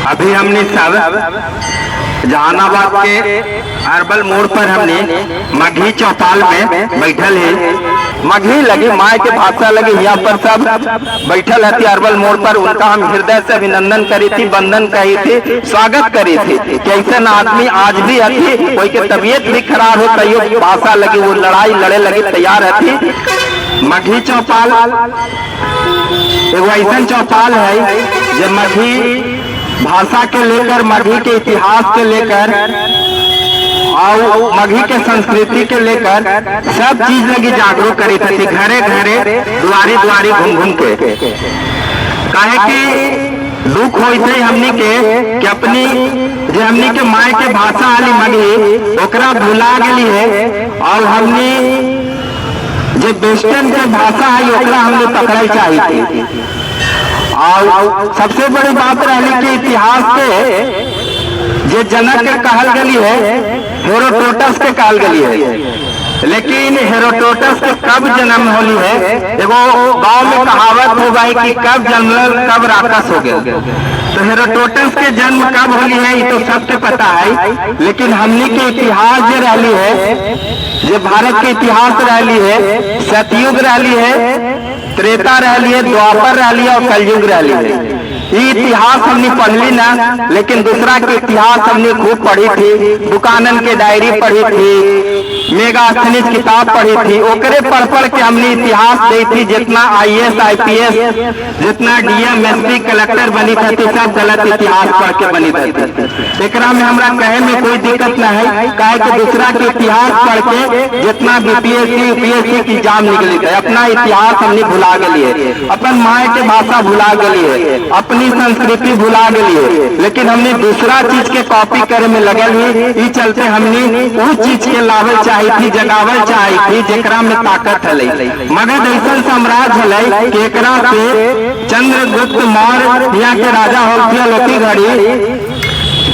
अभी हमने सब जहानाबाद के अरबल मोड़ पर हमने मगही चौपाल में बैठल है। मगही लगी माए के भाषा लगी यहाँ पर सब बैठल है अरबल मोड़ पर। उनका हम हृदय से अभिनंदन करी थी, वंदन कही थी, स्वागत करी थी कि ऐसा आदमी आज भी हथी, कोई के तबीयत भी खराब हो तैयो भाषा लगी वो लड़ाई लड़े लगी तैयार हथी। मगही चौपाल एगो ऐसा चौपाल है जो मगही भाषा के लेकर, मगही के इतिहास के लेकर और मगही के संस्कृति के लेकर सब चीज लगी जागरूक करी थी, घरे घरे दुआरी दुआरी घूम घूम के। काहे कि दुख होते हमनी के कि अपनी जो हमनी के माए के भाषा वाली मगही ओकरा भुला गई है और हमनी जो वेस्टर्न के भाषा है ओकरा हमने पकड़े चाहिए थी। और सबसे बड़ी बात रही कि इतिहास के जे जनक के कहल गई है हेरोडोटस के कहल गई है, लेकिन हेरोडोटस के कब जन्म होली है, एगो गांव में कहावत हो गई कि कब जन्मल कब राक्षस हो गए। तो हेरोडोटस के जन्म कब होली है ये तो सबके पता है, लेकिन हमनी के इतिहास जो रही है, जो भारत के इतिहास रही है, सतयुग रही है, त्रेता रही है, द्वापर रही है और कलयुग रही है। ये इतिहास हमने पढ़ली ना, लेकिन दूसरा के इतिहास हमने खूब पढ़ी थी। बुकानन के डायरी पढ़ी थी, मेगास्थनीज किताब पढ़ी थी, ओकरे पढ़ पढ़ के हमने इतिहास दी थी। जितना आईएएस आईपीएस जितना डीएम एसपी कलेक्टर बनी थी सब गलत इतिहास पढ़ के बनी थी। एकरा में हमरा कहे में कोई दिक्कत न है, काहे कि दूसरा के इतिहास पढ़ के जितना बीपीएससी यूपीएससी की एग्जाम निकली थे, अपना इतिहास हमने भुला गई है, अपन माए के भाषा भुला गई है, अपनी संस्कृति भुला गई है, लेकिन हमने दूसरा चीज के कॉपी करे में लगल ही। चलते हमने उस चीज के लावे चाहिए थी, जगावे चाहिए थी जेकरा में ताकत है। मगध ऐसा साम्राज्य है कि एकरा से चंद्रगुप्त मौर्य यहाँ के राजा होती घड़ी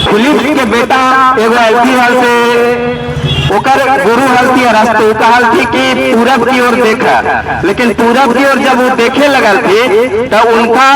फिलिप्स के बेटा एगो ऐसी हल से ओकर गुरु हलती अरस्तु कहल थी कि पूरब की ओर देखा, लेकिन पूरब की ओर जब वो देखे लगल थी तो उनका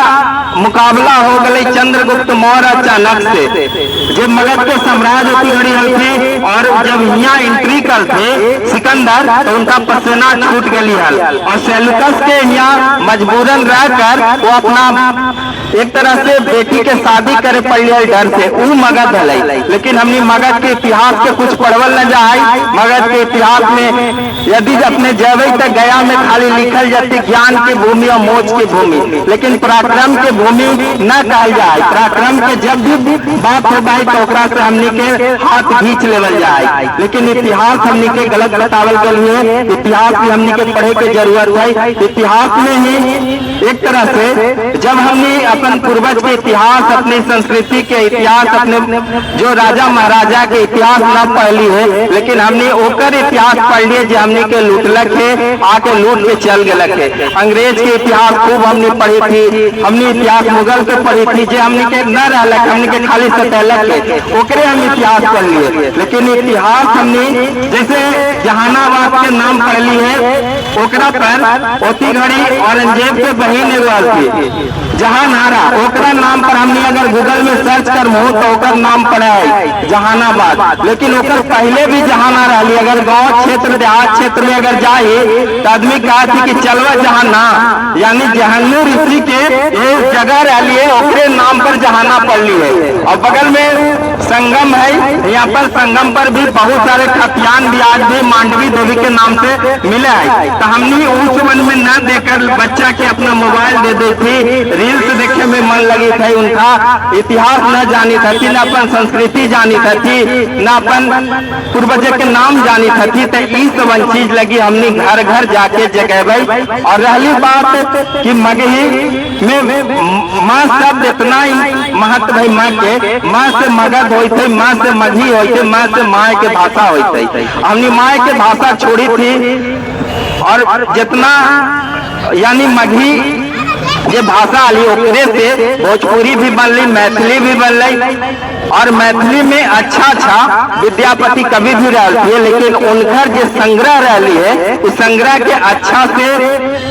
मुकाबला हो गई चंद्रगुप्त मौर्य अचानक से, जब मगध के साम्राज्य होती घड़ी हल थी। और जब यहाँ एंट्री कर थे सिकंदर तो उनका पसीना छूट गई हल और सेल्यूकस के यहाँ मजबूरन रहकर वो अपना एक तरह से बेटी के शादी करे पड़ डर से ऊ मगध हलै। लेकिन हमने मगध के इतिहास के कुछ पढ़वल न जाए। मगध के इतिहास में यदि अपने जबे तक गया में खाली लिखल जाती ज्ञान की भूमि और मोक्ष की भूमि, लेकिन पराक्रम के भूमि न कहल जाए। पराक्रम के जब भी बात हो जाए तो ओकरा से हमनी के हाथ खींच लेवल जाए, लेकिन इतिहास हमनी के गलत बतावल के लिए इतिहास भी हमनी के पढ़े के जरूरत है। इतिहास में ही एक तरह से जब हमने अपन पूर्वज के इतिहास, अपनी संस्कृति के इतिहास, अपने जो राजा महाराजा के इतिहास न पढ़ली है, लेकिन हमने ओकर इतिहास पढ़ लिए जो हमने के लूटलक है, आके लूट के चल गलक है। अंग्रेज के इतिहास खूब हमने पढ़ी थी, हमने इतिहास मुगल के पढ़ी थी, जो हमने के न रहलक, हमने के खाली सतहलक है, ओकरे हम इतिहास पढ़ लिए। लेकिन इतिहास हमने जैसे जहानाबाद के नाम पढ़ ली है, ओकरा पर ओती घड़ी औरंगजेब के बहन एगो थी जहानारा, ओकरा नाम पर हमने अगर गूगल में सर्च करमो तो ओकर नाम पड़ा है जहानाबाद, लेकिन ओकर पहले भी जहाना रही। अगर गांव क्षेत्र देहात क्षेत्र में अगर जाए तो आदमी कहा थी कि चलवा जहाना, यानी जहानू ऋषि के ये जगह रही है, ओकरे नाम पर जहाना पड़ ली है। और बगल में संगम है, यहाँ पर संगम पर भी बहुत सारे खतियान भी आज भी मांडवी देवी के नाम से मिले है। तो हमने उस मन में न देकर बच्चा के अपना मोबाइल दे दी थी, रील्स देखे में मन लगी थी, उनका इतिहास न जानी थी, न अपन संस्कृति जानी थी, न अपन पूर्वज के नाम जानी थी। तो इस सब चीज लगी हमने घर घर जाके जगह। और रही बात कि मगही में माँ शब्द इतना ही महत्व है माँ के, माँ से मगध होते, माँ से मगही होते, माँ से माए के भाषा होते। हमने माए के भाषा छोड़ी थी और जितना यानी मगही जे भाषा आली ओकरे से भोजपुरी भी बनली, मैथिली भी बनली। और मैथिली में अच्छा अच्छा विद्यापति कवि भी रहती है, लेकिन उनकर जो संग्रह रहली है उस संग्रह के अच्छा से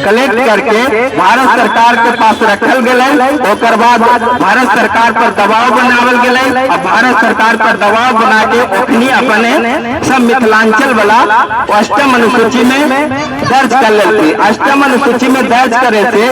कलेक्ट करके भारत सरकार के पास रखल गए। ओकर बाद भारत सरकार पर दबाव बनावल गए और भारत सरकार पर दबाव बना के ओखनी अपने सब मिथिलांचल वाला अष्टम अनुसूची में दर्ज कर लेती। अष्टम अनुसूची में दर्ज करे से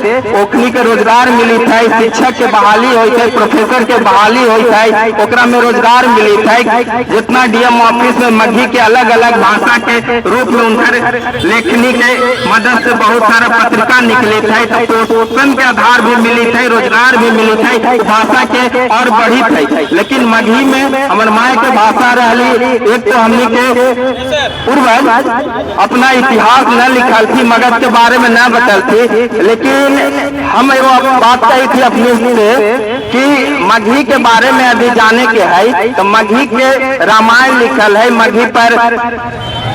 ओखनी के रोजगार मिली था, शिक्षक के बहाली होई थे, प्रोफेसर के बहाली होई थे, ओकरा में रोजगार मिली थे। जितना डीएम ऑफिस में मगही के अलग अलग भाषा के रूप में उनकर लेखनी के मदद से बहुत सारा पत्रिका निकले थे, तो पोषण के आधार भी मिली थे, रोजगार भी मिली थे, भाषा के और बढ़ी थे। लेकिन मगही में हमर माय के भाषा रहली, एक तो हमनी के पूर्वज अपना इतिहास न लिखल थी, मगध के बारे में न बतल थी। लेकिन हम एगो बात कही थी अपने से कि मगही के बारे में अभी जाने के है तो मगही के रामायण लिखल है, मगही पर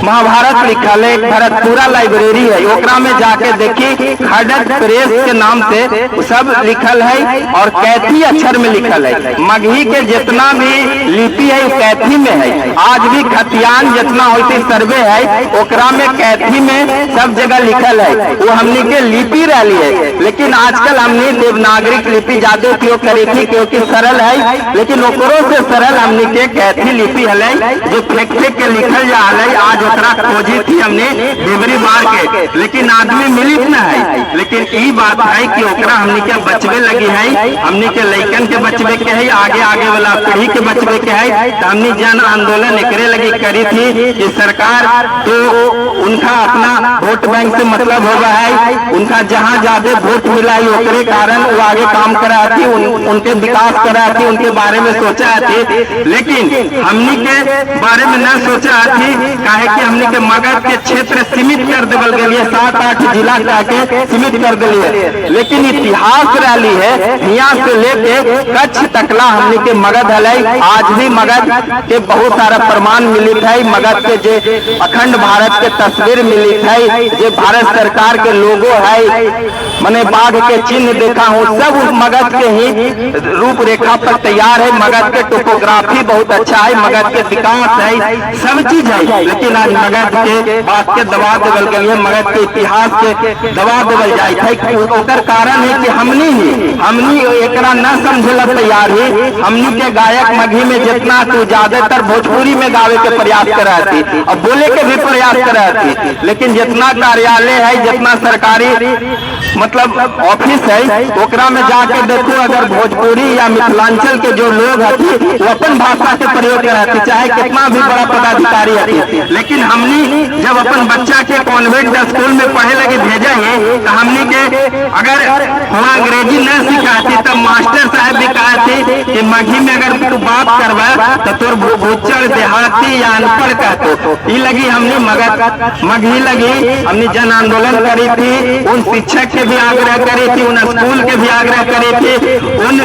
महाभारत लिखल है, भरतपुरा लाइब्रेरी है, ओकरा में जाके देखी खड़क प्रेस के नाम से सब लिखल है और कैथी अक्षर में लिखल है। मगही के जितना भी लिपि है वो कैथी में है। आज भी खतियान जितना होती सर्वे है ओकरा में कैथी में सब जगह लिखल है, वो हमनी के लिपि रही है। लेकिन आजकल हमने देवनागरिक लिपि ज्यादा उपयोग करी थी क्योंकि सरल है, लेकिन ओकरो से सरल हमनी के कैथी लिपि हले जो फेंक फेंक के लिखल जा है। आज ओकरा खोजी थी हमने देवरी मार के, लेकिन आदमी मिली न है। लेकिन ई बात है कि ओकरा हमनी के बचवे लगी है, हमनी के लइकन के बचवे के है, आगे आगे वाला पीढ़ी के बचवे के है। तो हमनी जन आंदोलन एकरे लगी करी थी कि सरकार तो उनका अपना वोट बैंक से मतलब होगा है, उनका जहाँ ज्यादा वोट मिला है ओकरे कारण वो आगे काम करा थी, उनके विकास करा थी, उनके बारे में सोचा थी। लेकिन हमनी के बारे में न सोचा थी, काहे कि हमनी के मगध के क्षेत्र सीमित कर देवल गए, 7-8 जिला के सीमित कर दिलिए। लेकिन इतिहास रही है यहाँ से लेके कच्छ तकला हमनी के मगध हलै। आज भी मगध के बहुत सारा प्रमाण मिलित है, मगध के जे अखंड भारत के तस्वीर मिलित है, जे भारत सरकार के लोगो है, मने बाघ के चिन्ह देखा हूँ, सब उस मगध के ही रूपरेखा पर तैयार है। मगध के टोपोग्राफी बहुत अच्छा है, मगध के विकास है, सब चीज है। लेकिन आज मगध के बात के दबा देवल गए, मगध के इतिहास के दबा देवल जाए है। ओकर कारण है कि हमनी एकरा न समझे तैयार ही। हमनी के गायक मगही में जितना तू ज्यादातर भोजपुरी में गावे के प्रयास कर थी और बोले के भी प्रयास कर थी, लेकिन जितना कार्यालय है, जितना सरकारी मतलब ऑफिस है, ओकरा में जाके देखो अगर भोजपुरी या मिथिलांचल के जो लोग हथी वो अपन भाषा के प्रयोग करती, चाहे कितना भी बड़ा पदाधिकारी हथी। लेकिन हमनी जब अपन बच्चा के कॉन्वेंट स्कूल में पढ़े लगे भेजे है तो हमनी के अगर वहाँ अंग्रेजी न सिखाती तब मास्टर साहब भी कहते कि मगही में अगर तू बात करवा तो तोर भुच्चड़ देहाती या अनपढ़ कहतो। ई लगी हमने मगध मगही लगी हमने जन आंदोलन करी थी, उन शिक्षक के भी आग्रह करी थी, उन स्कूल के भी आग्रह करी थी, उन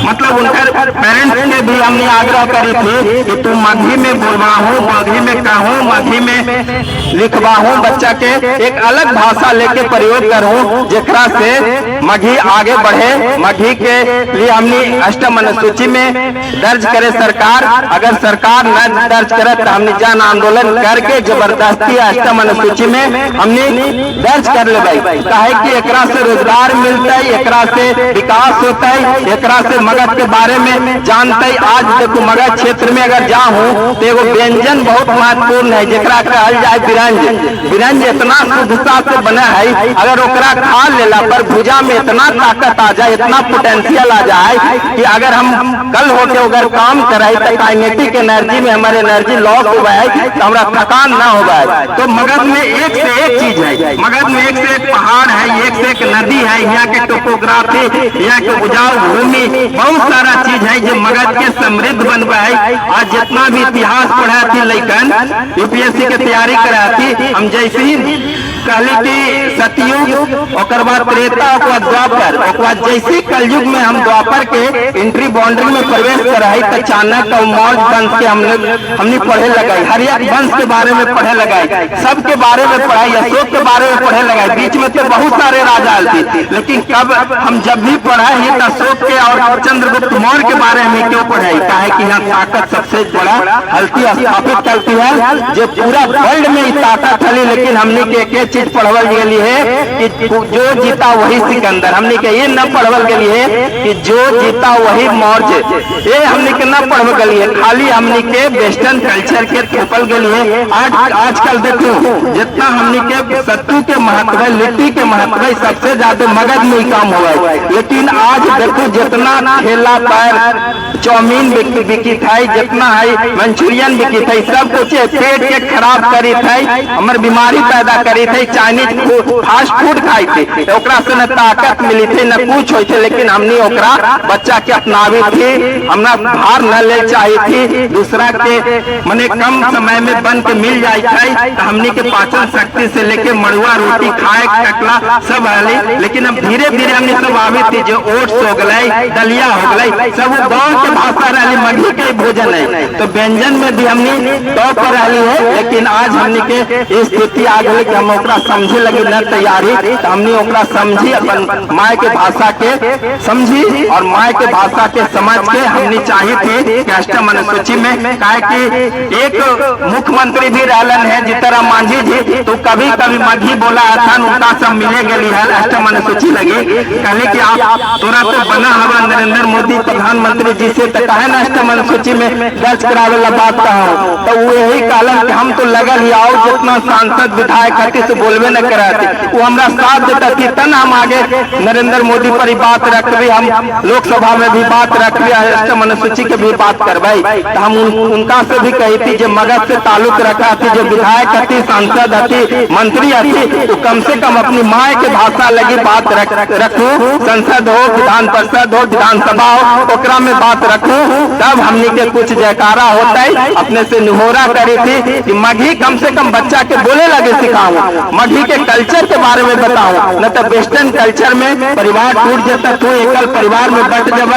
मतलब उनकर पेरेंट्स के भी हमने आग्रह करी थी कि तुम मगही में बोलवाहू, मगही में कहूँ, मगही में लिखवाहू, बच्चा के एक अलग भाषा लेके प्रयोग करूँ जेकरा से मगही आगे बढ़े। मगही के लिए हमने अष्टम अनुसूची में दर्ज करे सरकार, अगर सरकार न दर्ज करे तो हमने जन आंदोलन करके जबरदस्ती अष्टम अनुसूची में हमने दर्ज कर ले। काहे कि एकरा से रोजगार मिलता है, एकरा से विकास होता है, एकरा से मगध के बारे में जानते। आज देखो मगध क्षेत्र में अगर जाऊं तो एगो व्यंजन बहुत महत्वपूर्ण है जेकरा कहल जाए बिरंज। बिरंज इतना शुद्धता से बना है, अगर ओकरा खा लेला पर भुजा में इतना ताकत आ जाए, इतना पोटेंशियल आ जाए कि अगर हम कल होके अगर काम करे तो काइनेटिक एनर्जी में हमारे एनर्जी लॉस हो है तो हमारा थकान ना हो। तो मगध में एक से एक चीज है, मगध में एक से एक पहाड़ है, एक से एक नदी है, यहाँ के टोपोग्राफी, यहाँ के उपजाऊ भूमि, बहुत सारा चीज है जो मगध के समृद्ध बनवा है। आज जितना भी इतिहास पढ़ा थी लइकन यूपीएससी के तैयारी करा थी, हम जैसे ही कहली कि सतयुग, ओकर बाद त्रेता, ओकर बाद द्वापर, ओकर बाद जैसे कलयुग में हम द्वापर के एंट्री बाउंड्री में प्रवेश कर रही तो चाणक्य और मौर्य वंश के हमने हमने पढ़े लगाई, हरियक वंश के बारे में पढ़े लगाई, सबके बारे में पढ़ाई, अशोक के बारे में पढ़े लगाई। बीच में तो बहुत सारे राजा आए थे, लेकिन कब हम जब भी पढ़ाए ही तो अशोक के और चंद्रगुप्त मौर्य के बारे में क्यों पढ़ाई? काहे कि यहाँ ताकत सबसे बड़ा हल्की स्थापित करती है जो पूरा वर्ल्ड में ताकत हली। लेकिन हमने के एक चीज पढ़वल गई है कि जो जीता वही सिकंदर। हमने के ये न पढ़वल गई है कि जो जीता वही मौर्य, ये हमने के न पढ़वल गई है। खाली हमने के वेस्टर्न कल्चर के थोपल गई है। आज आजकल देखो जितना हमने के सत्तू के महत्व है, लिट्टी के महत्व है, सबसे ज्यादा मगध में ही काम हुआ है। लेकिन आज देखो जितना ठेला पर चाउमीन बिकी था, जितना है मंचूरियन बिकी था, सब कुछ पेट के खराब करी थे, हमर बीमारी पैदा करी थे। चाइनीज फास्ट फूड खाई थे, ओकरा से न ताकत मिली थी न कुछ होई थे। लेकिन हमने ओकरा बच्चा के अपनावी थी, हमरा भार न ले चाहिए थी। दूसरा के मने कम समय में बन के मिल जाए थे तो हमने के पाचन शक्ति से लेके मड़ुआ रोटी खाए कटला सब हली। लेकिन अब धीरे धीरे हमने सब आवी थी, जो ओट्स हो गए, दलिया हो गए, सब गाँव के भाषा रही, मगही के भोजन है। तो व्यंजन में भी हमने टॉप पर रही है। लेकिन आज हमने के स्थिति आ गई कि हम ओकरा समझे लगे न तैयारी, तो हमने ओकरा समझी, अपन माय के भाषा के समझी और माय के भाषा के समझ के हमने चाहिए थी कि अष्टम अनुसूची में, काहे कि एक मुख्यमंत्री भी रहलन है जीतनराम मांझी जी, तो कभी कभी मगही बोला था, उनका सब मिले गई है अष्टम अनुसूची लगी। कहले कि आप तोरा तो बना हवा नरेंद्र मोदी प्रधानमंत्री जी से, तो काहे न अष्टम अनुसूची में दर्ज करावे ला बात कहा? तो वो यही कहलन कि हम तो लगल ही आओ जितना सांसद विधायक हती से बोलबे न कराते, वो हमरा साथ देता थी तन हम आगे नरेंद्र मोदी पर ही बात रखबे, हम लोकसभा में भी बात रखबे, अष्टम अनुसूची के भी बात करबे। तो हम उनका से भी कही थी जो मगध से ताल्लुक रखा थी, जो विधायक हती, सांसद हती, मंत्री हती, तो कम से कम अपनी माँ के भाषा लगी बात रखू। संसद हो, विधान परिषद हो, विधानसभा हो, ओकरा में बात रखू, तब हमनी के कुछ जयकारा होता है। अपने से निहोरा करी थी कि मगही कम से कम बच्चा के बोले लगे सिखाऊं, मगही के कल्चर के बारे में बताऊं, न तो वेस्टर्न कल्चर में परिवार टूट जाता, तू एकल परिवार में बट जब।